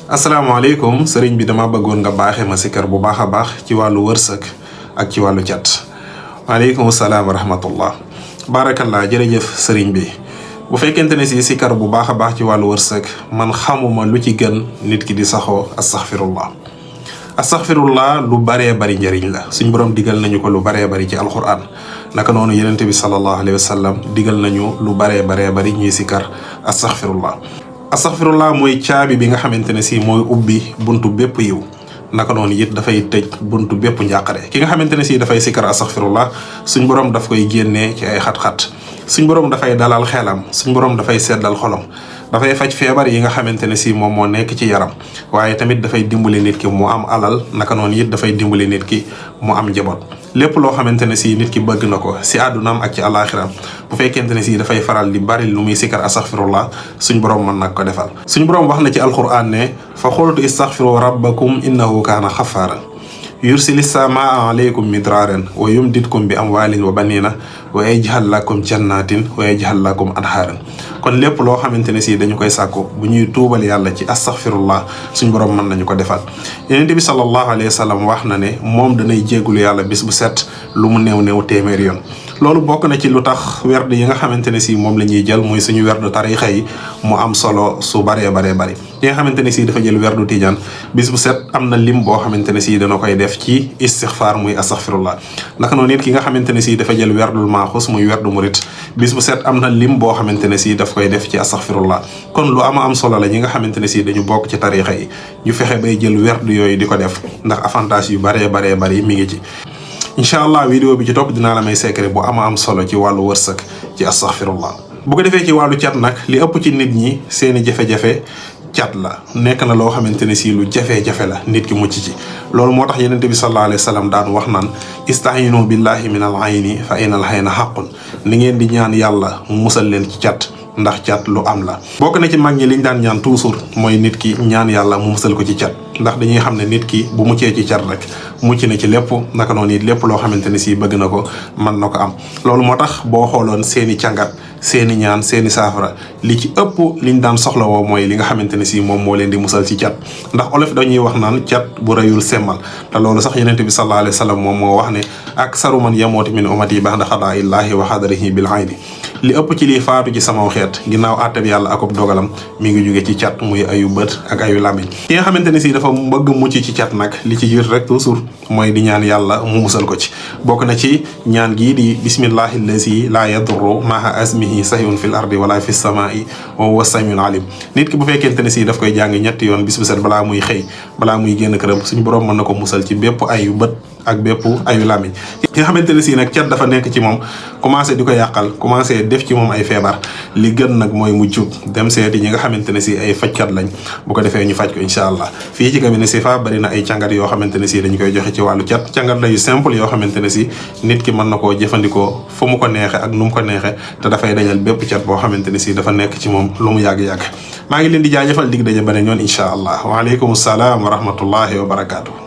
asalaamaaleykum sëriñ bi dama bëggoon nga baaxee ma sikar bu baax a baax ci wàllu wërsëg ak ci wàllu cat. waaleykum salaam wa rahmatullah. barakallah jërëjëf sëriñ bi bu fekkente ne si sikar bu baax a baax ci wàllu wërsëg man xamuma lu ci gën nit ki di saxoo astaxfirullah. astaxfirullah lu baree bari njëriñ la suñ borom digal nañu ko lu baree bari ci alquran naka noonu yenente bi sallallahu alayhi wa sallam digal nañu lu baree bari ñuy sikar astaxfirullah. astaxfirullah mooy caabi bi nga xamante ne si mooy ubbi buntu bépp yiw naka noonu it dafay tëj buntu bépp njàqare ki nga xamante ne si dafay sikkar astaxfirullah suñ borom daf koy génnee ci ay xat-xat suñ borom dafay dalal xelam suñ borom dafay seddal xolom dafay faj feebar yi nga xamante ne si moom moo nekk ci yaram waaye tamit dafay dimbali nit ki mu am alal naka noonu it dafay dimbali nit ki mu am njaboot lépp loo xamante ne si nit ki bëgg na ko si àddunaam ak ci àllaaxiram bu fekkente ne si dafay faral di bari lu muy sikkar astaxfirullah suñ borom mën nag ko defal suñ borom wax na ci alquran ne fa xultu istaxfiru rabbakum innahu kaana xafaaran yursili samaa aleykum midraaran wa yumditkum bi amwaalin wa banina wa yaj'al lakum jannatin wa yaj'al lakum anhaaran kon lépp loo xamante ne si dañu koy sàkku bu ñuy tuubal yàlla ci astaxfirullah suñ borom mën nañu ko defal yonent bi sallallahu alayhi wa sallam wax na ne moom danay jéggulu yàlla bis bu set lu mu néew téeméer yoon loolu bokk na ci lu tax werd yi nga xamante ne si moom la ñuy jël muy suñu werdu tarixa yi mu am solo su baree bari ki nga xamante ne si dafa jël werdu tijaan bis bu set am na lim boo xamante ne si dana koy def ci istixfaar muy astaxfirullah naka noonu it ki nga xamante ne si dafa jël werdul maaxus muy werdu murit bis bu set am na lim boo xamante ne si daf koy def ci astaxfirullah kon lu am solo la ñi nga xamante ne si dañu bokk ci tarixa yi ñu fexe bay jël werdu yooyu di ko def ndax avantage yu bari mi ngi ci incha allah vidéo bi ci topp dinaa la may secret bu am solo ci wàllu wërsëg ci astaxfirullah bu ko defee ci wàllu cat nag li ëpp ci nit ñi seeni jafe-jafe cat la nekk na loo xamante ne si lu jafe-jafe la nit ki mucc ci loolu moo tax yenente bi sallallahu alayhi wa sallam daan wax naan istahiinu billahi min al ayni fa inal ayna haqqun ni ngeen di ñaan yàlla mu musal leen ci cat ndax cat lu am la bokk na ci mag ñi liñ daan ñaan toujours mooy nit ki ñaan yàlla mu musal ko ci cat ndax dañuy xam ne nit ki bu muccee ci cat rek mucc na ci lépp naka noonu it lépp loo xamante ne si bëgg na ko mën na ko am loolu moo tax boo xooloon seeni càngat seeni ñaan seeni saafara li ci ëpp liñ daan soxla woo mooy li nga xamante ne si moom moo leen di musal ci cat ndax olof dañuy wax naan cat bu rëyul semmal te loolu sax yenente bi sallallahu alayhi wa sallam moom moo wax ne ak saru man yamooti min umati ba'da xadaa illahi wa xadarihi bil ayni li ëpp ci liy faatu ci sama xeet ginnaaw àtte bi yàlla akub dogalam mi ngi jóge ci cat muy ayu bët ak ayu làmmiñ ki nga xamante ne si dafa bëgg mucc ci cat nag li ci jiit rek toujours mooy di ñaan yàlla mu musal ko ci bokk na ci ñaan gii di bismillahi allazi la yadurru maha asmihi sahihun fil ardi wala fis samai wa huwa samiul alim nit ki bu fekkente ne si daf koy jàng ñetti yoon bis bu set balaa muy xëy balaa muy génn këram suñu borom mën na ko musal ci bépp ayu bët ak bépp ayu làmmiñ ki nga xamante ne si nag cat dafa nekk ci moom commencé di ko yàqal commencé def ci moom ay feebar li gën nag mooy mu jug dem seeti ñi nga xamante ne si ay fajkat lañ bu ko defee ñu faj ko incha allah fii ci cabinet Sifa bari na ay càngat yoo xamante ne si dañ koy joxe ci wàllu cat càngat la yu simple yoo xamante ne si nit ki mën na koo jëfandikoo fu mu ko neexe ak nu mu ko neexe te dafay dajal bépp cat boo xamante ne si dafa nekk ci moom lu mu yàgg-yàgg maa ngi leen di jaajëfal dig daje beneen yoon incha allah waaleykum salaam wa rahmatullahi wa barakaatu.